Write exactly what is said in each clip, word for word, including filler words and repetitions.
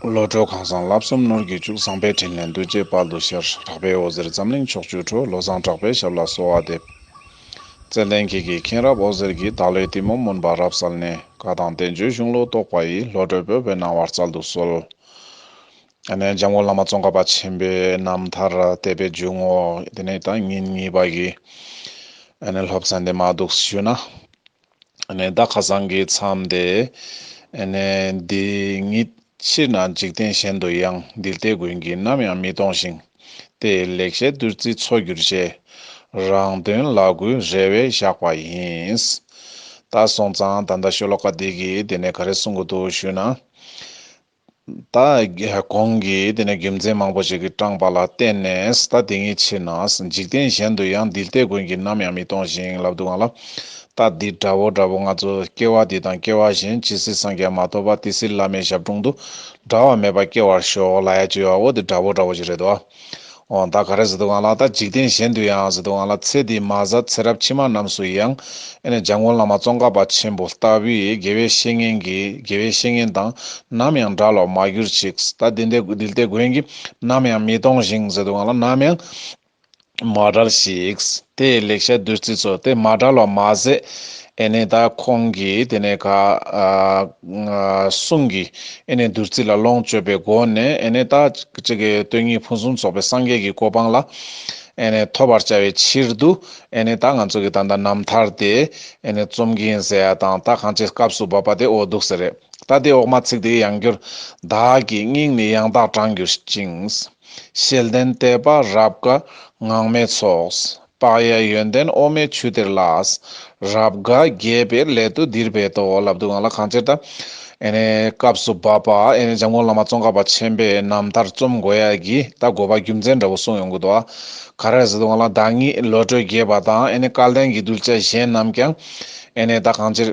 བློ་གྲོས་ཁང་བཟང་བསླབ་གསུམ་ནོར་གྱིས་ཕྱུག་བཟང་པོའི་དྲིན་ལན་འདུ་བྱེད་དཔལ་དུ་ཤར། གྲགས་པའི་འོད་ཟེར་འཛམ་གླིང་ཕྱོགས་བཅུར་འཕྲོ། བློ་བཟང་གྲགས་པའི་ཞབས་ལ་གསོལ་བ་འདེབས། བརྩེ་ལྡན་ཁྱེད་ཀྱི་མཁྱེན་རབ་འོད་ཟེར་གྱིས། བདག་བློའི་གཏི་མུག་མུན་པ་རབ་བསལ་ནས། བཀའ་དང་བསྟན་བཅོས་གཞུང་ལུགས་རྟོགས་པ་ཡི། བློ་གྲོས་བོད་པའི་སྣང་བ་སྩལ་དུ་གསོལ། ཨ་ནི་འཇམ་མགོན་བླ་མ་ཙོང་ཁ་པ་ཆེན་པོའི་རྣམ་ཐར་དེབ་པའི་འཇུག་ངོགས་དེ་ནས་ད་ཉིན་གཉིས་པ་གི་ཨ་ནི་སློབ་ཚན་དེ་མར་འདུག་ཞུས་ན། ཨ་ནི་ད་ཁ་སང་གི་མཚམས་དེ། ཨ་ནི་འདི་ཉིད་ཕྱིར་ན་འཇིག་རྟེན་གཞན་དུ་ཡང་། འདི་ལྟའི་མགོན་གྱིས་ནམ་ཡང་མི་གཏོང་ཞིང་། དེ་ཡི་ལེགས་བཤད་བདུད་རྩིའི་མཚོ་གྱུར་ཅེས། རང་དོན་ལ་གུས་རེ་བས་བཞག་པ་ཡིན། ད་སོང་ཙང་ད་ལྟ་ཤོ་ལོ་ཀ་འདི་གིས་དེ་ནས་ག་རེ་གསུང་གི་འདུག་ཞུས་ན། ད་གོང་གི་དེ་ནས་རྒྱུ་མཚན་མང་པོ་ཞིག་གིས་དྲངས་པ་ལ་བརྟེན་ནས། ད་དེ་ཉིད་ཕྱིར་ན་འཇིག་རྟེན་གཞན་དུ་ཡང་། འདི་ལྟའི་མགོན་གྱིས་ནམ་ཡང་མི་གཏོང་ཞིང་ལབ་འདུག་ག་ལ། ད་འདི་འདྲ་བོ་འདྲ་བོ་ང་ཚོ་སྐྱེ་བ་འདི་དང་སྐྱེ་བ་གཞན། ཇི་སྲིད་སངས་རྒྱས་མ་ཐོབ་པ། དེ་སྲིད་བླ་མའི་ཞབས་དྲུང་དུ། འབྲལ་བ་མེད་པར་སྐྱེ་བར་ཤོག་ལབ་ཡ་ཅིག་ཡོད་པ། འོ་དེ་འདྲ་བོ་འདྲ་བོ་ཞིག་རེད་དོ། འོ་ད་ག་རེ་ཟེར་འདུག་ག་ལ། ད་འཇིག་རྟེན་གཞན་དུ་ཡང་ཟེར་འདུག་ག་ལ། ཚེ་འདི་མ་ཟད་ཚེ་རབས་ཕྱི་མ་རྣམས་སུ་ཡང་། ཨེ་ནས་འཇམ་མགོན་བླ་མ་ཙོང་ཁ་པ་ཆེན་པོ་ལྟ་བུའི་དགེ་བའི་བཤེས་གཉེན་གྱི། དགེ་བའི་བཤེས་གཉེན་དང་ནམ་ཡང་བྲལ་བར་མ་གྱུར་ཅིག། ད་འདི་འདི་འདི་ལྟའི་མགོན་གྱིས་ནམ་ཡང་མི་གཏོང་ཞིང་ཟེར་འདུག་ག་ལ། ནམ་ཡང་མ་བྲལ་ཞིག། དེ་ལེགས་བཤད་བདུད་རྩི་མཚོ། དེ་མ་བྲལ་བ་མ་ཟད། ཨེ་ནས་ད་ཁོང་གིས་དེ་ནས་ག་ཨ་གསུང་གི་ཨེ་ནས་བདུད་རྩི་ལ་ལོངས་སྤྱོད་པའི་སྒོ་ནས། ཨེ་ནས་ད་གཅིག་གི་དོན་གཉིས་ཕུན་སུམ་ཚོགས་པའི་སངས་རྒྱས་ཀྱི་གོ་འཕང་ལ་ཨེ་ནས་ཐོབ་པར་བྱ་བའི་ཕྱིར་དུ། ཨེ་ནས་ད་ང་ཚོ་གི་ད་ལྟ་རྣམ་ཐར་དེ་ཨེ་ནས་རྩོམ་གྱིན་ཟེར་ཡ་དང་། ད་གང་ཅི་སྐབས་སུ་བབ་པ་དེ་འོ་འདུག་ཟེར་རེད། ད་དེ་འོག་མ་ཚིག་དེ་ཡང་བསྐྱར། བདག་གི་སྙིང་ནི་ཡང་དག་དྲང་གྱུར་ཅིང་། ཤེས་ལྡན་དད་པ་རབ་དགའ་ངང་མོའི་ཚོགས། དཔག་ཡས་ཡོན་ཏན་དབུ་མའི་ཆུ་གཏེར་ལ། རབ་དགའ་དགྱེས་པའི་སླད་དུ་འདིར་འབད་དོ་ལབ་འདུག་ག་ལ། གང་ཅི་ད་ཨེ་ནས་སྐབས་སུ་བབ་པ། ཨེ་ནས་འཇམ་མགོན་བླ་མ་ཙོང་ཁ་པ་ཆེན་པོའི་རྣམ་ཐར་རྩོམ་དགོས་ཡ་གི་ད་དགོས་པ་རྒྱུ་མཚན་འདྲ་བོ་གསུངས་ཡོང་གི་འདུག་ག་ག་རེ་ཟེར་འདུག་ག་ལ། བདག་ཉིད་བློ་གྲོས་རྒྱས་པ་དང་། ཨེ་ནས་སྐལ་ལྡན་གྱི་གདུལ་བྱ་གཞན་རྣམས་ཀྱང་། ཨེ་ནས་ད་གང་ཅི།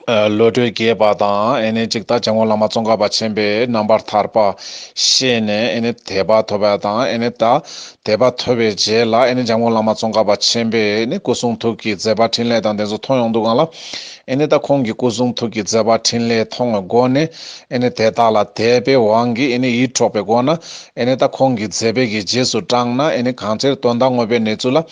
ཨ་བློ་གྲོས་རྒྱས་པ་དང་། ཨེ་ནས་གཅིག་ད་འཇམ་མགོན་བླ་མ་ཙོང་ཁ་པ་ཆེན་པོའི་རྣམ་པར་ཐར་པ་ཤེས་ནས། ཨེ་ནས་དད་པ་ཐོབ་པ་དང་། ཨེ་ནས་ད་དད་པ་ཐོབ་པའི་རྗེས་ལ། ཨེ་ནས་འཇམ་མགོན་བླ་མ་ཙོང་ཁ་པ་ཆེན་པོའི་ཨེ་ནས་སྐུ་གསུང་ཐུགས་ཀྱི་མཛད་པ་འཕྲིན་ལས་དང་དེ་ཚོ་མཐོང་ཡོང་འདུག་ག་ལ། ཨེ་ནས་ད་ཁོང་གི་སྐུ་གསུང་ཐུགས་ཀྱི་མཛད་པ་འཕྲིན་ལས་མཐོང་བའི་སྒོ་ནས། ཨེ་ནས་དེ་དག་ལ་དད་པའི་དབང་གིས་ཨེ་ནས་ཡིད་འཕྲོག་པའི་སྒོ་ནས། ཨེ་ནས་ད་ཁོང་གི་མཛད་པའི་གི་རྗེས་སུ་འབྲངས་ན། ཨེ་ནས་གང་ཕྱིར་དོན་དག་དངོས་པོའི་གནས་ཚུལ་ལ།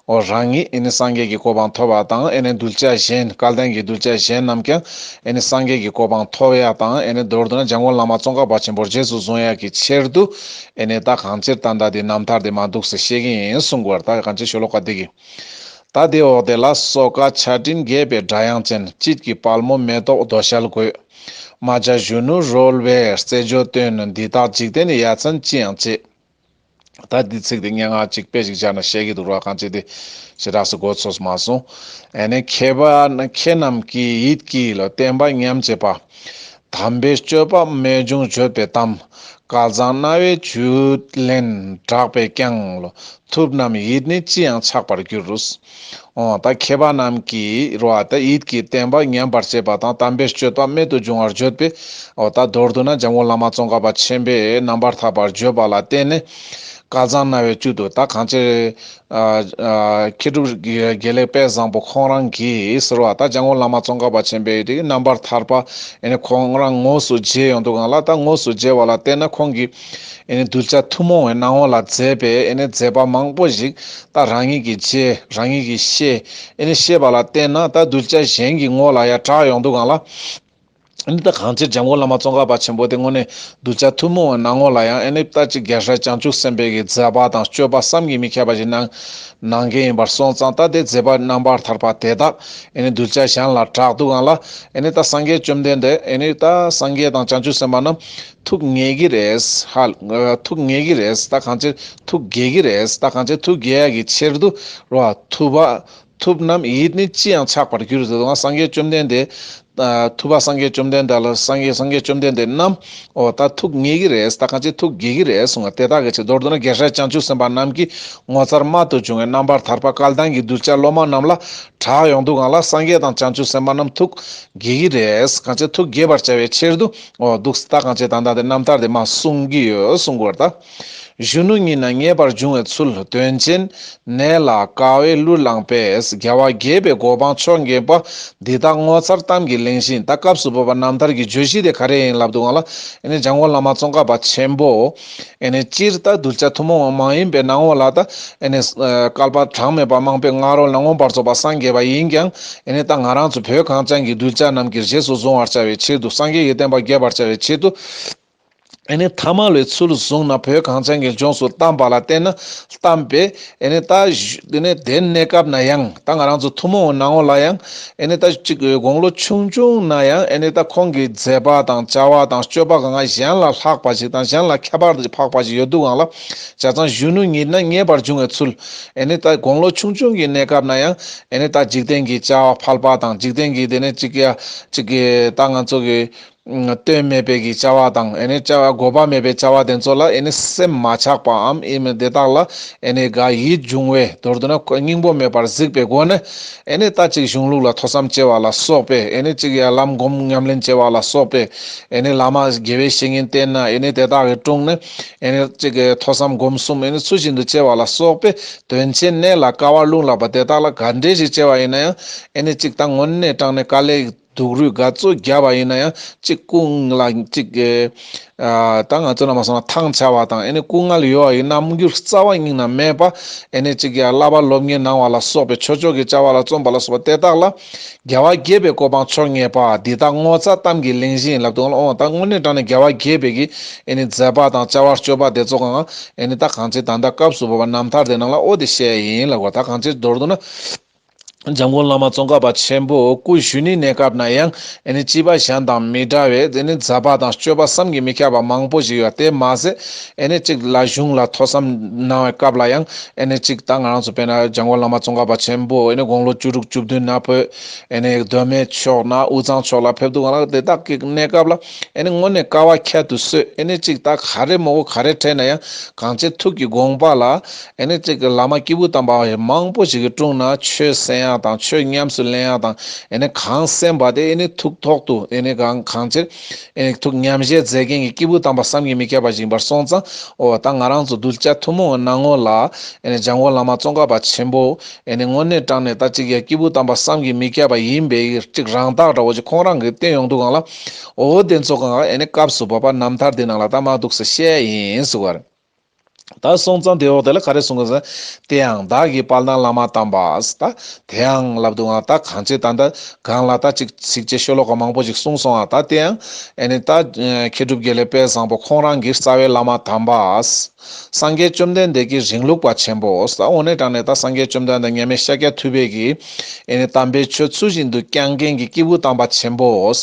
འོ་རང་ཉིད་ཨེ་ནི་སངས་རྒྱས་ཀྱི་གོ་འཕང་ཐོབ་པ་དང་། ཨེ་ནི་གདུལ་བྱ་གཞན། སྐལ་ལྡན་གྱི་གདུལ་བྱ་གཞན་རྣམས་ཀྱང་ཨེ་ནི་སངས་རྒྱས་ཀྱི་གོ་འཕང་ཐོབ་ཡག་དང་། ཨེ་ནི་མདོར་བསྡུ་ན་འཇམ་མགོན་བླ་མ་ཙོང་ཁ་པ་ཆེན་པོར་རྗེས་སུ་བཟུང་ཡག་གི་ཆེད་དུ། ཨེ་ནི་ད་གང་ཕྱིར་ད་ལྟ་འདི་རྣམ་ཐར་འདི་མར་འདུག་སེ་བཤད་ཀྱི་ཡིན་གསུང་དགོས་པར། ད་གང་ཕྱིར་ཤོ་ལོ་ཀ་འདི་གི། ད་དེ་འོག་དེ་ལ། སོ་ཀ་ཆར་སྤྲིན་རྒྱས་པའི་སྒྲ་དབྱངས་ཅན། དཔྱིད་ཀྱི་དཔལ་མོ་མེ་ཏོག་རྡོ་ཞལ་དགོད། རྨ་བྱ་གཞོན་ནུ་རོལ་བའི་རྩེད་འཇོ་སྟོན། འདི་དག་འཇིག་རྟེན་ཡ་མཚན་ཅི་ཡང་བྱེད། ད་འདི་ཚིག་འདི་སྙན་ངག་ཅིག་དཔེ་ཞིག་སྦྱར་ནས་བཤད་ཀྱི་འདུག་ར། གང་ཅི་དེ་ཞེ་དྲགས་སུ་མགོ་ཚོས་མ་སོང་། ཨེ་ནས་མཁས་པ་ནི་མཁས་རྣམས་ཀྱིས། ཡིད་ཀྱིས་ལོ་བསྟན་པ་ཉམས་བྱེད་པ། དམ་པའི་སྤྱོད་པ་རྨད་བྱུང་བརྗོད་པའི་གཏམ། སྐལ་བཟང་རྣ་བའི་བཅུད་ལེན་གྲགས་པས་ཀྱང་ལོ། ཐུབ་རྣམས་ཡིད་ནི་ཅི་ཡང་ཆགས་པར་འགྱུར། འོ་ད་མཁས་པ་རྣམས་ཀྱིས་རོ། ད་ཡིད་ཀྱིས་བསྟན་པ་ཉམས་པར་བྱེད་པ་དང་། དམ་པའི་སྤྱོད་པ་རྨད་དུ་བྱུང་བར་བརྗོད་པའི། འོ་ད་མདོར་བསྡུ་ན་འཇམ་མགོན་བླ་མ་ཙོང་ཁ་པ་ཆེན་པོས་རྣམ་པར་ཐར་པར་བརྗོད་པ་ལ་བརྟེན་ནས། སྐལ་བཟང་རྣ་བའི་བཅུད་དུ། ད་གང་ཅི། ཨ་ཨ་མཁས་གྲུབ་དགེ་ལེགས་དཔལ་བཟང་པོ་ཁོང་རང་གིས་ཟེར་བ། ད་འཇམ་མགོན་བླ་མ་ཙོང་ཁ་པ་ཆེན་པོའི་དེ་རྣམ་པར་ཐར་པ་ཨེ་ནི་ཁོང་རང་དངོས་སུ་མཇལ་ཡོང་འདུག་ག་ལ། ད་དངོས་སུ་མཇལ་བ་ལ་བརྟེན་ན་ཁོང་གིས་ཨེ་ནི་གདུལ་བྱ་ཐུན་མོང་བའི་སྣང་བ་ལ་མཛད་པའི་ཨེ་ནི་མཛད་པ་མང་པོ་ཞིག་ད་རང་ཉིད་ཀྱིས་མཇལ། རང་ཉིད་ཀྱིས་ཤེས། ཨེ་ནི་ཤེས་པ་ལ་བརྟེན་ན་ད་གདུལ་བྱ་གཞན་གྱི་ངོ་ལ་ཡང་གྲགས་ཡོང་འདུག་ག་ལ། ཨེ་ནི་ད་གང་ཅིར་འཇམ་མགོན་བླ་མ་ཙོང་ཁ་པ་ཆེན་པོ་དེ་དངོས་གནས་གདུལ་བྱ་ཐུན་མོང་བའི་སྣང་ངོ་ལ་ཡང་ཨེ་ནི་ད་ཅིག་རྒྱལ་སྲས་བྱང་ཆུབ་སེམས་དཔའི་གི་མཛད་པ་དང་སྤྱོད་པ་བསམ་གྱིས་མི་ཁྱབ་པ་ཞིག་གནང་གནང་མཁན་ཡིན་པར་སོང་ཙང་། ད་དེ་མཛད་པ་རྣམ་པར་ཐར་པ་དེ་དག་ཨེ་ནི་གདུལ་བྱ་གཞན་ལ་གྲགས་འདུག་ག་ལ། ཨེ་ནི་ད་སངས་རྒྱས་བཅོམ་ལྡན་འདས། ཨེ་ནི་ད་སངས་རྒྱས་དང་བྱང་ཆུབ་སེམས་དཔའ་རྣམས་ཐུགས་ངེས་ཀྱི་རེད། ཧ། ཐུགས་ངེས་ཀྱི་རེད། ད་གང་ཅིར་ཐུགས་དགྱེས་ཀྱི་རེད། ད་གང་ཅིར་ཐུགས་དགྱེས་ཡག་གི་ཆེད་དུ་རོ། ཐུབ་པ། ཐུབ་རྣམས་ཡིད་ནི་ཅི་ཡང་ཆགས་པར་འགྱུར་ཟེར་དུས། སངས་རྒྱས་བཅོམ་ལྡན་འདས། ཨ་ཐུབ་པ་སངས་རྒྱས་བཅོམ་ལྡན་འདས་ལ། སངས་རྒྱས་སངས་རྒྱས་བཅོམ་ལྡན་འདས་རྣམས། འོ་ད་ཐུགས་ངེས་ཀྱི་རེད། ད་གང་ཅི་ཐུགས་དགྱེས་ཀྱི་རེད་གསུངས་པ་དེ་དག་གི་ཆེད། མདོར་བསྡུ་ན་རྒྱལ་སྲས་བྱང་ཆུབ་སེམས་དཔའ་རྣམས་ཀྱི་ངོ་མཚར་རྨད་དུ་བྱུང་བའི་རྣམ་པར་ཐར་པ་སྐལ་ལྡན་གྱི་གདུལ་བྱ་སློབ་མ་རྣམས་ལ་གྲགས་ཡོང་འདུག་ག་ལ། སངས་རྒྱས་དང་བྱང་ཆུབ་སེམས་དཔའ་རྣམས་ཐུགས་དགྱེས་ཀྱི་རེད། གང་ཅི་ཐུགས་དགྱེས་པར་བྱ་བའི་ཆེད་དུ། འོ་འདུག་ད་གང་ཅི་ད་ལྟ་དེ་རྣམ་ཐར་དེ་མར་གསུང་གི་ཡོད་གསུང་དགོས་ད། གཞོན་ནུ་ཉིད་ན་ངེས་པར་འབྱུང་བའི་ཚུལ། དོན་ཆེན་ནད་ལ་དཀའ་བས་གླུར་བླངས་པས། རྒྱལ་བ་དགྱེས་པའི་གོ་འཕང་མཆོག་བརྙེས་པ། འདི་དག་ངོ་མཚར་གཏམ་གྱི་གླེང་གཞི་ཡིན། ད་སྐབས་སུ་བབ་པ་རྣམ་ཐར་གྱི་བརྗོད་གཞི་དེ་ག་རེ་ཡིན་ལབ་འདུག་ག་ལ། ཨེ་ནི་འཇམ་མགོན་བླ་མ་ཙོང་ཁ་པ་ཆེན་པོ། ཨེ་ནི་སྤྱིར་ད་གདུལ་བྱ་ཐུན་མོང་མ་ཡིན་པའི་སྣང་ངོ་ལ་ད། ཨེ་ནི་བསྐལ་པ་གྲངས་མེད་པ་མང་པོའི་སྔ་རོལ་ནས་མངོན་པར་རྫོགས་པ་སངས་རྒྱས་པ་ཡིན་ཀྱང་། ཨེ་ནི་ད་ང་རང་ཚོ་བོད་གངས་ཅན་གྱི་གདུལ་བྱ་རྣམས་ཀྱིས་རྗེས་སུ་བཟུང་བར་བྱ་བའི་ཆེད་དུ། སངས་རྒྱས་ཀྱི་བསྟན་པ་རྒྱས་པར་བྱ་བའི་ཆེད་དུ། ཨེ་ནི་ཐ་མལ་པའི་ཚུལ་བཟུང་ན་བོད་གངས་ཅན་གྱི་ལྗོངས་སུ་བལྟམས་པ་ལ་བརྟེན་ན། བལྟམས་པས་ཨེ་ནི་ད་གཞུ་ཨེ་ནི་དེ་གནས་སྐབས་ན་ཡང་ད་ང་རང་ཚོ་ཐུན་མོང་གི་སྣང་ངོ་ལ་ཡང་། ཨེ་ནི་ད་ཅིག་དགུང་ལོ་ཆུང་ཆུང་ན་ཡང་། ཨེ་ནི་ད་ཁོང་གི་མཛད་པ་དང་བྱ་བ་དང་སྤྱོད་པ་གང་ག་གཞན་ལ་ལྷག་པ་ཞིག་དང་གཞན་ལ་ཁྱད་པར་དུ་འཕགས་པ་ཞིག་ཡོད་འདུག་གང་ལ། བྱས་ཙང་གཞོན་ནུ་ཉིད་ན་ངེས་པར་འབྱུང་བའི་ཚུལ། ཨེ་ནི་ད་དགུང་ལོ་ཆུང་ཆུང་གི་གནས་སྐབས་ན་ཡང་། ཨེ་ནི་ད་འཇིག་རྟེན་གྱི་བྱ་བ་ཕལ་པ་དང་། འཇིག་རྟེན་གྱི་དེ་ནས་ཅིག་ཡ་ཅིག་གི་ད་ང་ཚོ་གི་ལྟོས་མེད་པའི་གི་བྱ་བ་དང་། ཨེ་ནི་བྱ་བ་དགོས་པ་མེད་པའི་བྱ་བ་དེ་ཚོ་ལ་ཨེ་ནི་སེམས་མ་ཆགས་པའམ། ཨེ་ནི་དེ་དག་ལ་ཨེ་ནི་ག་ཡིད་འབྱུང་བའི། མདོར་བསྡུ་ན་སྙིང་པོ་མེད་པར་གཟིགས་པའི་སྒོ་ནས། ཨེ་ནི་ད་ཅིག་གཞུང་ལུགས་ལ་ཐོས་བསམ་བྱེད་པ་ལ་སོགས་པའི། ཨེ་ནི་ཅིག་ཡ་ལམ་སྒོམ་ཉམས་ལེན་བྱེད་པ་ལ་སོགས་པའི། ཨེ་ནི་བླ་མ་དགེ་བའི་བཤེས་གཉེན་བསྟེན་ན། ཨེ་ནི་དེ་དག་གི་དྲུང་ནས་ཨེ་ནི་ཅིག་ཐོས་བསམ་སྒོམ་གསུམ་ཨེ་ནི་ཚུལ་བཞིན་དུ་བྱེད་པ་ལ་སོགས་པའི། དོན་ཆེན་གནད་ལ་དཀའ་བ་གླུར་བླངས་པ་དེ་དག་ལ་ག་འདྲས་ཞིག་བྱས་པ་ཡིན་ན་ཡང་། ཨེ་ནི་ཅིག་ད་དངོས་གནས་དྲང་གནས་དཀའ་ལས་སྡུག་རུས་དགའ་ཚོར་བརྒྱབ་པ་ཡིན་ན་ཡང་། ཅིག་སྐུ་ལ་ཅིག་ཨ་ད་ང་ཚོ་ནང་མ་སོང་ན་ཐང་ཆད་པ་དང་། ཨེ་ནི་སྐུ་ངལ་ཡོད་པ་ཡི་རྣམ་འགྱུར་རྩ་བ་ཉིད་ནས་མེད་པ། ཨེ་ནི་ཅིག་ཡ་བསླབ་པ་སློབ་གཉེར་གནང་བ་ལ་སོགས་པའི། ཆོས་ཕྱོགས་ཀྱི་བྱ་བ་ལ་བརྩོན་པ་ལ་སོགས་པ་དེ་དག་ལ། རྒྱལ་བ་དགྱེས་པའི་གོ་འཕང་མཆོག་བརྙེས་པ། འདི་དག་ངོ་མཚར་གཏམ་གྱི་གླེང་གཞི་ཡིན་ལབ་འདུག་ག་ལ། འོ་ད་དངོས་གནས་དྲང་གནས་རྒྱལ་བ་དགྱེས་པའི་གི་ཨེ་ནི་མཛད་པ་དང་བྱ་བ་སྤྱོད་པ་དེ་ཚོ་གང་། ཨེ་ནི་ད་གང་ཅི་ད་ལྟ་སྐབས་སུ་བབ་པ་རྣམ་ཐར་དེ་ནང་ལ་འོ་དེ་བཤད་ཡིན་ལབ་དགོས། ད་གང་ཅི་མདོར་བསྡུ་ན། འཇམ་མགོན་བླ་མ་ཙོང་ཁ་པ་ཆེན་པོ་སྐུ་གཞོན་ནུའི་གནས་སྐབས་ན་ཡང་། ཨེ་ནི་སྐྱེས་པ་གཞན་དང་མི་འདྲ་བའི་དེ་ནི་མཛད་པ་དང་སྤྱོད་པ་བསམ་གྱིས་མི་ཁྱབ་པ་མང་པོ་ཞིག་ཡོད། དེ་མ་ཟད་ཨེ་ནི་གཅིག་ལ་གཞུང་ལ་ཐོས་བསམ་གནང་བའི་སྐབས་ལ་ཡང་། ཨེ་ནི་གཅིག་ད་ང་རང་ཚོ་དཔེར་ན་འཇམ་མགོན་བླ་མ་ཙོང་ཁ་པ་ཆེན་པོ་ཨེ་ནི་དགུང་ལོ་བཅུ་དྲུག་བཅུ་བདུན་ན་བོད་ཨེ་ནི་མདོ་སྨད་ཕྱོགས་ན་དབུས་གཙང་ཕྱོགས་ལ་ཕེབས་འདུག་ག་ལ། དེ་དག་གི་གནས་སྐབས་ལ་ཨེ་ནི་དངོས་གནས་དཀའ་བ་ཁྱད་དུ་གསོད། ཨེ་ནི་གཅིག་ད་ག་རེ་མོ་གོ་ག་རེ་འཕྲད་ན་ཡང་། གང་ཅི་ཐུགས་ཀྱི་དགོངས་པ་ལ། ཨེ་ནི་གཅིག་གི་བླ་མ་སྐྱེས་བུ་དམ་པ་མང་པོ་ཞིག་གི་དྲུང་ན་ཆོས་གསན་ཡག་དང་ཆོས་ཉམས་སུ་ལེན་ཡག་དང་། ཨེ་ནི་གང་གསན་པ་དེ་ཨེ་ནི་ཐུགས་ཐོག་ཏུ་ཨེ་ནི་གང་གང་ཅིར་ཨེ་ནི་ཐུགས་ཉམས་བཞེས་མཛད་མཁན་གྱི་སྐྱེས་བུ་དམ་པ་བསམ་གྱིས་མི་ཁྱབ་པ་ཞིག་ཡིན་པར་སོང་ཙང་། འོ་ད་ང་རང་ཚོ་གདུལ་བྱ་ཐུན་མོང་གི་སྣང་ངོ་ལ་ཨེ་ནི་འཇམ་མགོན་བླ་མ་ཙོང་ཁ་པ་ཆེན་པོ་ཨེ་ནི་དངོས་གནས་དྲང་གནས་ད་ཅིག་ཡ་སྐྱེས་བུ་དམ་པ་བསམ་གྱིས་མི་ཁྱབ་པ་ཡིན་པའི་ཅིག་རང་རྟགས་འདྲ་བོ་ཅིག་ཁོང་རང་གིས་བསྟན་ཡོང་འདུག་ག་ལ། འོ་དེ་ཚོ་གང་ཨེ་ནི་སྐབས་སུ་བབ་པ་རྣམ་ཐར་དེ་ནང་ལ་ད་མ་འདུག་ཟེར་བཤད་ཡིན་ཟེར་བ་རེད། ད་སོང་ཙང་དེ་འོག་དེ་ལ་ག་རེ་གསུང་གི་ཟེར། དེ་ཡང་བདག་གི་དཔལ་ལྡན་བླ་མ་དམ་པ། ད་དེ་ཡང་ལབ་འདུག་ག་ད་གང་ཅི་ད་ལྟ་གང་ལ་ད་ཅིག་ཚིགས་བཅད་ཤོ་ལོ་ཀ་མང་པོ་ཅིག་གསུངས་སོང་ང་། ད་དེ་ཡང་ཨེ་ནི་ད་མཁས་གྲུབ་དགེ་ལེགས་དཔལ་བཟང་པོ་ཁོང་རང་གི་རྩ་བའི་བླ་མ་དམ་པ། སངས་རྒྱས་བཅོམ་ལྡན་འདས་ཀྱི་རིང་ལུགས་པ་ཆེན་པོ། ད་དངོས་གནས་དྲང་གནས་ད་སངས་རྒྱས་བཅོམ་ལྡན་འདས་མཉམ་མེད་ཤཱཀྱ་ཐུབ་པའི་གི་ཨེ་ནི་དམ་པའི་ཆོས་ཚུལ་བཞིན་དུ་བསྐྱངས་མཁན་གྱི་སྐྱེས་བུ་དམ་པ་ཆེན་པོ།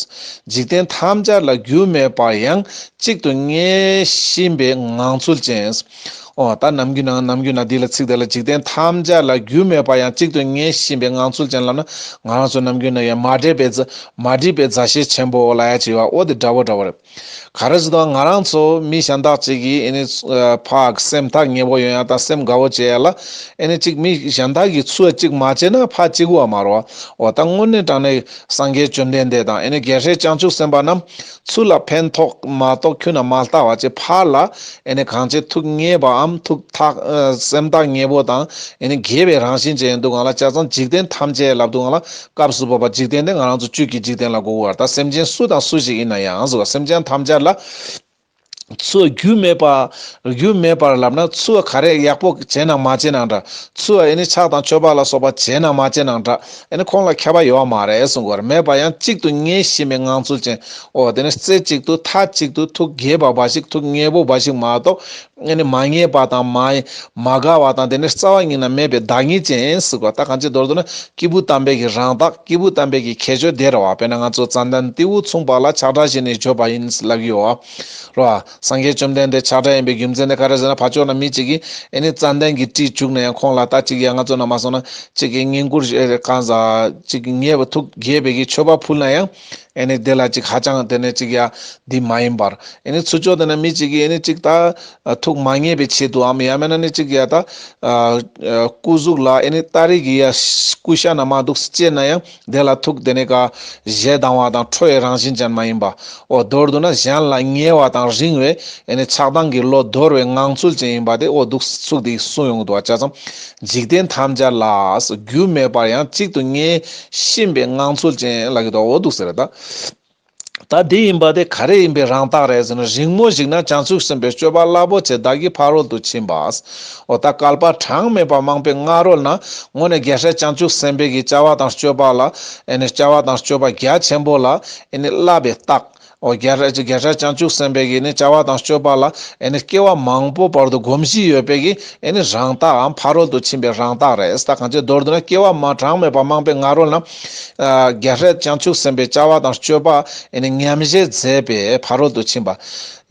འཇིག་རྟེན་ཐམས་ཅད་ལ་རྒྱུ་མེད་པར་ཡང་། གཅིག་ཏུ་ངེས་བཞིན་པའི་ངང་ཚུལ་ཅན། འོ་ད་ནམ་རྒྱུན་ན་ནམ་རྒྱུན་ན་འདི་ལ་ཚིག་དེ་ལ་འཇིག་རྟེན་ཐམས་ཅད་ལ་རྒྱུ་མེད་པར་ཡང་གཅིག་ཏུ་ངེས་བཞིན་པའི་ངང་ཚུལ་ཅན་ལབ་ན། ང་རང་ཚོ་ནམ་རྒྱུན་ན་ཡང་མ་འདྲེས་པའི་མཛའ་མ་འདྲེས་པའི་མཛའ་བཤེས་ཆེན་པོ་ལབ་ཡ་ཅིག་ཡོད་པ། འོ་དེ་འདྲ་བོ་འདྲ་བོ་རེད། ག་རེ་ཟེར་དུས་ང་རང་ཚོ་མི་གཞན་དག་ཅིག་གིས་ཨེ་ནི་ཕར་སེམས་ཐག་ཉེ་པོ་ཡོང་ཡ་དང་སེམས་དགའ་བོ་བྱེད་ཡ་ལ། ཨེ་ནི་ཅིག་མི་གཞན་དག་གིས་ཚུར་ཅིག་མ་བྱས་ན་ཕར་གཅིག་པུ་བ་མ་རོ། འོ་ད་དངོས་གནས་དྲང་གནས་སངས་རྒྱས་བཅོམ་ལྡན་འདས་དང་ཨེ་ནི་རྒྱལ་སྲས་བྱང་ཆུབ་སེམས་དཔའ་རྣམས་ཚུར་ལ་ཕན་ཐོགས་མ་གཏོགས་ཁྱོན་ནས་མ་ལྟ་བ་ཅིག་ཕར་ལ་ཨེ་ནི་གང་ཅི་ཐུགས་མཉེས་པའམ་ཐུགས་ཐག་ཨ་སེམས་ཐག་ཉེ་པོ་དང་ཨེ་ནི་དགྱེས་པའི་རང་བཞིན་ཅན་ཡིན་འདུག་ག་ལ། བྱས་ཙང་འཇིག་རྟེན་ཐམས་ཅད་ལབ་འདུག་ག་ལ། སྐབས་སུ་བབ་པ་འཇིག་རྟེན་དེ་ང་རང་ཚོ་བཅུད་ཀྱི་འཇིག་རྟེན་ལ་གོ་དགོས་པ་རེད། ད་སེམས་ཅན་སུ་དང་སུ་ཞིག་ཡིན་ན་ཡང་ཟེར་བ། སེམས་ཅན་ཐམས་ཅད་ལ་ཚུར་རྒྱུ་མེད་པ། རྒྱུ་མེད་པར་ལབ་ན་ཚུར་ག་རེ་ཡག་པོ་བྱས་ན་མ་བྱས་ན་འདྲ། ཚུར་ཨེ་ནི་ཕྱག་དང་མཆོད་པ་ལ་སོགས་པ་བྱས་ན་མ་བྱས་ན་འདྲ། ཨེ་ནི་ཁོང་ལ་ཁྱད་པར་ཡོད་པ་མ་རེད་གསུང་གི་ཡོད་རེད། མེད་པ་ཡང་གཅིག་ཏུ་ངེས་བཞིན་པའི་ངང་ཚུལ་ཅན། འོ་དེ་ནི་རྩེ་གཅིག་ཏུ་མཐའ་གཅིག་ཏུ་ཐུགས་དགྱེས་པ་འབའ་ཞིག་ཐུགས་མཉེས་པོ་འབའ་ཞིག་མ་གཏོགས། ཨེ་ནི་མ་ངེས་པ་དང་མ་མ་དགའ་བ་དང་དེ་ནི་རྩ་བ་ཉིད་ནས་མེད་པའི་བདག་ཉིད་ཅན་ཟེར་བ། ད་གང་ཅི་མདོར་བསྡུ་ན་སྐྱེས་བུ་དམ་པའི་གི་རང་རྟགས། སྐྱེས་བུ་དམ་པའི་གི་ཁྱད་ཆོས་དེ་རེད་བ། དཔེར་ན་ང་ཚོ་ཙན་དན་ཏེའུ་མཚུངས་པ་ལ་ཆགས་སྒྲ་བཞིན་ནི་བརྗོད་པ་ཡིན་ལབ་ཀྱི་ཡོད་བ། རེད་བ། སངས་རྒྱས་བཅོམ་ལྡན་འདས་ཆགས་སྒྲ་ཡིན་པའི་རྒྱུ་མཚན་དེ་ག་རེ་ཟེར་ན། ཕར་ཕྱོགས་ན་མི་གཅིག་གིས་ཨེ་ནི་ཙན་དན་གྱི་དྲི་བྱུགས་ན་ཡང་ཁོང་ལ་ད་གཅིག་ཡ་ང་ཚོ་ན་མ་སོང་ན་གཅིག་གིས་བསྙེན་བཀུར་གང་ཟག་གཅིག་གིས་ངེས་པ་ཐུགས་དགྱེས་པའི་གི་མཆོད་པ་ཕུལ་ན་ཡང་། ཨེ་ནི་དེ་ལ་ཅིག་ཧ་ཅང་དེ་ནས་ཅིག་ཡ་འདི་མ་ཡིན་པར། ཨེ་ནི་ཚུར་ཕྱོགས་དེ་ན་མི་ཅིག་གིས་ཨེ་ནི་ཅིག་ད་ཐུགས་མ་མཉེས་པའི་ཆེད་དུའམ་ཡང་མིན་ན་ནི་ཅིག་ཡ་ད་སྐུ་གཟུགས་ལ་ཨེ་ནི་སྟ་རེ་གི་ཡ་སྐུ་ཤ་ན་མ་འདུག་ཅེ་ན་ཡང་དེ་ལ་ཐུགས་དེ་ནས་ག་ཞེ་སྡང་བ་དང་ཁྲོ་བའི་རང་བཞིན་ཅན་མ་ཡིན་པ། འོ་མདོར་བསྡུ་ན་གཞན་ལ་ཉེ་བ་དང་རིང་བའི་ཨེ་ནི་ཆགས་སྡང་གི་བློ་དོར་བའི་ངང་ཚུལ་ཅན་ཡིན་པ་དེ་འོ་འདུག་ཚུགས་དེ་གསུངས་ཡོང་གི་འདུག་བ། ཆ་ཚང་འཇིག་རྟེན་ཐམས་ཅད་ལ་རྒྱུ་མེད་པར་ཡང་གཅིག་ཏུ་ངེས་ཤེས་པའི་ངང་ཚུལ་ཅན་ལ་གི་འདུག་འོ་འདུག་ཟེར་ད། ད་འདི་ཡིན་པ་དེ་ག་རེ་ཡིན་པའི་རང་རྟགས་རེད་ཟེར་ན། རིང་མོ་ཞིག་ན་བྱང་ཆུབ་སེམས་དཔའི་སྤྱོད་པ་རླབས་པོ་ཆེ་བདག་གི་ཕ་རོལ་ཏུ་ཕྱིན་པ། འོ་ད་བསྐལ་པ་གྲངས་མེད་པ་མང་པོའི་སྔ་རོལ་ན་དངོས་གནས་རྒྱལ་སྲས་བྱང་ཆུབ་སེམས་དཔའི་གི་བྱ་བ་དང་སྤྱོད་པ་ལ་ཨེ་ནི་བྱ་བ་དང་སྤྱོད་པ་རྒྱ་ཆེན་པོ་ལ་ཨེ་ནི་བསླབ་པའི་རྟགས། འོ་རྒྱལ་སྲས་རྒྱལ་སྲས་བྱང་ཆུབ་སེམས་དཔའི་གི་ནི་བྱ་བ་དང་སྤྱོད་པ་ལ་ཨེ་ནི་སྐྱེ་བ་མང་པོ་བར་དུ་གོམས་གཤིས་ཡོད་པའི་གི་ཨེ་ནི་རང་རྟགས་འམ་ཕ་རོལ་ཏུ་ཕྱིན་པའི་རང་རྟགས་རེད། ད་གང་ཅི་མདོར་བསྡུ་ན་སྐྱེ་བ་མ་གྲངས་མེད་པ་མང་པོའི་སྔ་རོལ་ན་ཨ་རྒྱལ་སྲས་བྱང་ཆུབ་སེམས་དཔའི་བྱ་བ་དང་སྤྱོད་པ་ཨེ་ནི་ཉམས་བཞེས་མཛད་པའི་ཕ་རོལ་ཏུ་ཕྱིན་པ་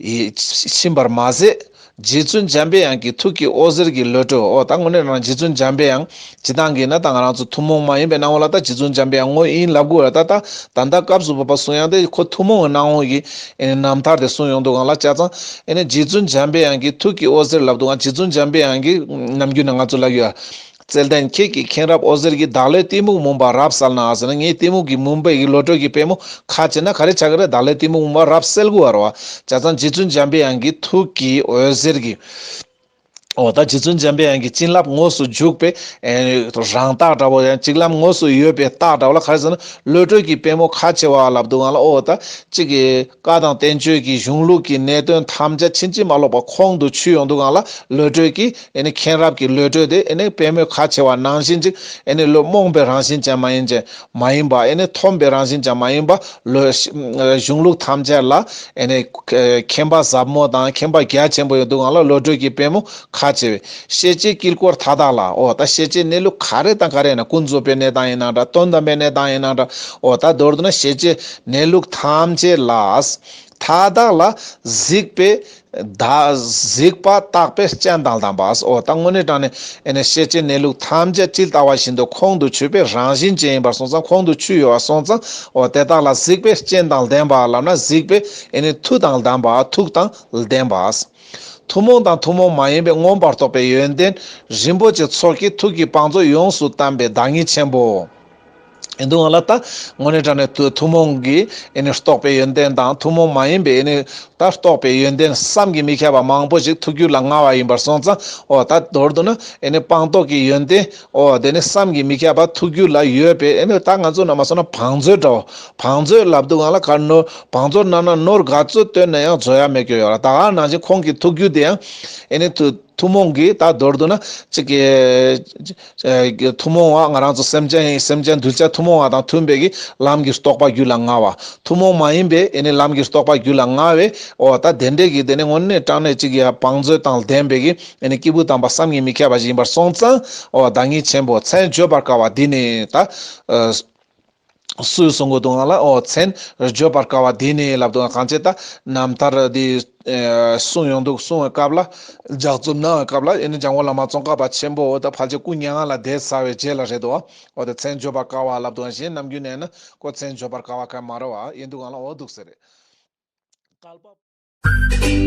ཡི་ཕྱིན་པར་མ་ཟད། རྗེ་བཙུན་འཇམ་པའི་དབྱངས་ཀྱི་ཐུགས་ཀྱི་འོད་ཟེར་གྱི་བློ་གྲོས། འོ་ད་དངོས་གནས་རང་རྗེ་བཙུན་འཇམ་པའི་དབྱངས་སྤྱིར་བཏང་གི་ན་ད་ང་རང་ཚོ་ཐུན་མོང་མ་ཡིན་པའི་སྣང་བ་ལ་ད་རྗེ་བཙུན་འཇམ་པའི་དབྱངས་ངོ་ཡིན་ལབ་དགོས་ར། ད་ད་ད་ལྟ་སྐབས་སུ་བབ་པ་གསུང་ཡང་དེ་ཁོ་ཐུན་མོང་གི་སྣང་བ་གི་ཨེ་ནི་རྣམ་ཐར་དེ་གསུང་ཡོང་འདུག་གང་ལ་ཆ་ཚང་ཨེ་ནི་རྗེ་བཙུན་འཇམ་པའི་དབྱངས་ཀྱི་ཐུགས་ཀྱི་འོད་ཟེར་ལབ་འདུག་གང་རྗེ་བཙུན་འཇམ་པའི་དབྱངས་ཀྱི་ནམ་རྒྱུན་ན་ང་ཚོ་ལབ་ཡོད། བརྩེ་ལྡན་ཁྱེད་ཀྱི་མཁྱེན་རབ་འོད་ཟེར་གྱིས། བདག་བློའི་གཏི་མུག་མུན་པ་རབ་བསལ་ནས་ཟེར་ན། ངའི་གཏི་མུག་གི་མུན་པའི་གི་བློ་གྲོས་ཀྱི་པད་མོ་ཁ་ཕྱེ་ན་ག་རེ་ཆགས་ཀྱི་རེད། བདག་བློའི་གཏི་མུག་མུན་པ་རབ་བསལ་དགོས་པ་རེད་བ། ཆ་ཚང་རྗེ་བཙུན་འཇམ་པའི་དབྱངས་ཀྱི་ཐུགས་ཀྱི་འོད་ཟེར་གྱིས། འོ་ད་རྗེ་བཙུན་འཇམ་པའི་དབྱངས་ཀྱི་བྱིན་རླབས་དངོས་སུ་འཇུག་པའི་ཨེ་རང་རྟགས་འདྲ་བོ་ཡང་གཅིག་ལམ་དངོས་སུ་ཡོད་པའི་རྟགས་འདྲ་བོ་ལ་ག་རེ་ཟེར་ན། བློ་གྲོས་ཀྱི་པད་མོ་ཁ་ཕྱེ་བ་ལབ་འདུག་གང་ལ། འོ་ད་གཅིག་གི་བཀའ་དང་བསྟན་བཅོས་ཀྱི་གཞུང་ལུགས་ཀྱི་གནད་དོན་ཐམས་ཅད་ཕྱིན་ཅི་མ་ལོག་པ་ཁོང་དུ་ཆུད་ཡོང་འདུག་གང་ལ། བློ་གྲོས་ཀྱི་ཨེ་ནི་མཁྱེན་རབ་ཀྱི་བློ་གྲོས་དེ་ཨེ་ནི་པད་མོས་ཁ་ཕྱེ་བ་ནང་བཞིན་ཅིག་ཨེ་ནི་བློ་རྨོངས་པའི་རང་བཞིན་ཅན་མ་ཡིན་ཅན་མ་ཡིན་པ། ཨེ་ནི་མཐོང་པའི་རང་བཞིན་ཅན་མ་ཡིན་པ། བློ་གཞུང་ལུགས་ཐམས་ཅད་ལ་ཨེ་ནི་མཁྱེན་པ་ཟབ་མོ་དང་མཁྱེན་པ་རྒྱ་ཆེན་པོ་ཡོད་འདུག་གང་ལ། བློ་གྲོས་ཀྱི་པད་མོ་ཁ་ཕྱེ་བའི་ཤེས་བྱའི་དཀྱིལ་འཁོར་མཐའ་དག་ལ། འོ་ད་ཤེས་བྱའི་གནས་ལུགས་ག་རེ་དང་ག་རེ་ཡིན་ན། ཀུན་རྫོབ་པའི་གནས་སྟངས་ཡིན་ན་འདྲ། དོན་དམ་པའི་གནས་སྟངས་ཡིན་ན་འདྲ། འོ་ད་མདོར་བསྡུ་ན་ཤེས་བྱའི་གནས་ལུགས་ཐམས་ཅད་ལ་མཐའ་དག་ལ་གཟིགས་པའི་བདག་གཟིགས་པ་རྟག་པའི་སྤྱན་དང་ལྡན་པ། འོ་ད་དངོས་གནས་དྲང་གནས་ཨེ་ནི་ཤེས་བྱའི་གནས་ལུགས་ཐམས་ཅད་ཇི་ལྟ་བ་བཞིན་དུ་ཁོང་དུ་ཆུད་པའི་རང་བཞིན་ཅན་ཡིན་པར་སོང་ཙང་། ཁོང་དུ་ཆུད་ཡོད་པར་སོང་ཙང་། འོ་དེ་དག་ལ་གཟིགས་པའི་སྤྱན་དང་ལྡན་པ་ལབ་ན། གཟིགས་པའི་ཨེ་ནི་མཐུ་དང་ལྡན་པ། ཐུགས་དང་ལྡན་པ། ཐུན་མོང་དང་ཐུན་མོང་མ་ཡིན་པའི་མངོན་པར་རྟོགས་པའི་ཡོན་ཏན་རིན་པོ་ཆེ་ཚོགས་ཀྱི་ཐུགས་ཀྱི་བང་མཛོད་ཡོངས་སུ་གཏམས་པའི་བདག་ཉིད་ཆེན་པོ། ཡིན་འདུག་གང་ལ། ད་དངོས་གནས་དྲང་གནས་ཐུ་ཐུན་མོང་གི་ཨེ་ནི་རྟོགས་པའི་ཡོན་ཏན་དང་ཐུན་མོང་མ་ཡིན་པའི་ཨེ་ནི་ད་རྟོགས་པའི་ཡོན་ཏན་བསམ་གྱིས་མི་ཁྱབ་པ་མང་པོ་ཞིག་ཐུགས་རྒྱུད་ལ་མངའ་བ་ཡིན་པར་སོང་ཙང་། འོ་ད་མདོར་བསྡུ་ན་ཨེ་ནི་སྤངས་རྟོགས་ཀྱི་ཡོན་ཏན། འོ་དེ་ནི་བསམ་གྱིས་མི་ཁྱབ་པ་ཐུགས་རྒྱུད་ལ་ཡོད་པའི་ཨེ་ནི་ད་ང་ཚོ་ནང་མ་སོང་ན་བང་མཛོད་འདྲ་བོ། བང་མཛོད་ལབ་འདུག་གང་ལ། ག་ནོར་བང་མཛོད་ནང་ན་ནོར་ག་ཚོད་བཏོན་ན་ཡང་རྫོགས་ཡ་མེད་རྒྱུ་ཡོད་ར། ད་ག་ནང་བཞིན་ཁོང་གི་ཐུགས་རྒྱུད་དེ་ཡང་ཨེ་ནི་ཐུ་ཐུན་མོང་གི་ད་མདོར་བསྡུ་ན་གཅིག་གི་ཐུན་མོང་བ་ང་རང་ཚོ་སེམས་ཅན་ཡིན། སེམས་ཅན་གདུལ་བྱ་ཐུན་མོང་བ་དང་མཐུན་པའི་གི་ལམ་གྱི་རྟོགས་པ་རྒྱུད་ལ་མངའ་བ། ཐུན་མོང་མ་ཡིན་པའི་ཨེ་ནི་ལམ་གྱི་རྟོགས་པ་རྒྱུད་ལ་མངའ་བའི། འོ་ད་དེ་འདྲས་ཀྱི་དེ་ནི་དངོས་གནས་དྲང་གནས་གཅིག་གི་བང་མཛོད་དང་ལྡན་པའི་གི་ཨེ་ནི་སྐྱེས་བུ་དམ་པ་བསམ་གྱིས་མི་ཁྱབ་པ་ཞིག་ཡིན་པར་སོང་ཙང་། འོ་བདག་ཉིད་ཆེན་པོ་མཚན་བརྗོད་པར་དཀའ་བ་འདི་ནི་ད། སུས་གསུང་གི་འདུག་གང་ལ། འོ་མཚན་བརྗོད་པར་དཀའ་བ་འདི་ནི་ལབ་འདུག་གང་བྱས་ད་རྣམ་ཐར་འདི་གསུང་ཡོང་འདུག་གསུང་བའི་སྐབས་ལ། ལྗགས་རྩོམ་གནང་བའི་སྐབས་ལ་ཨེ་ནི་འཇམ་མགོན་བླ་མ་ཙོང་ཁ་པ་ཆེན་པོ་འོ་ད་ཕལ་ཆེར་སྐུ་མྱ་ངན་ལས་འདས་ཚར་བའི་རྗེས་ལ་རེད་འདུག་འོ་ད་མཚན་བརྗོད་པར་དཀའ་བ་ལབ་འདུག་གཞན་ནམ་རྒྱུན་ནས་ན་ཁོ་མཚན་བརྗོད་པར་དཀའ་བ་གང་མ་རེད་བ། ཡིན་འདུག་གང་ལ། འོ་འདུག་ཟེར་རེད། བསྐལ་པ།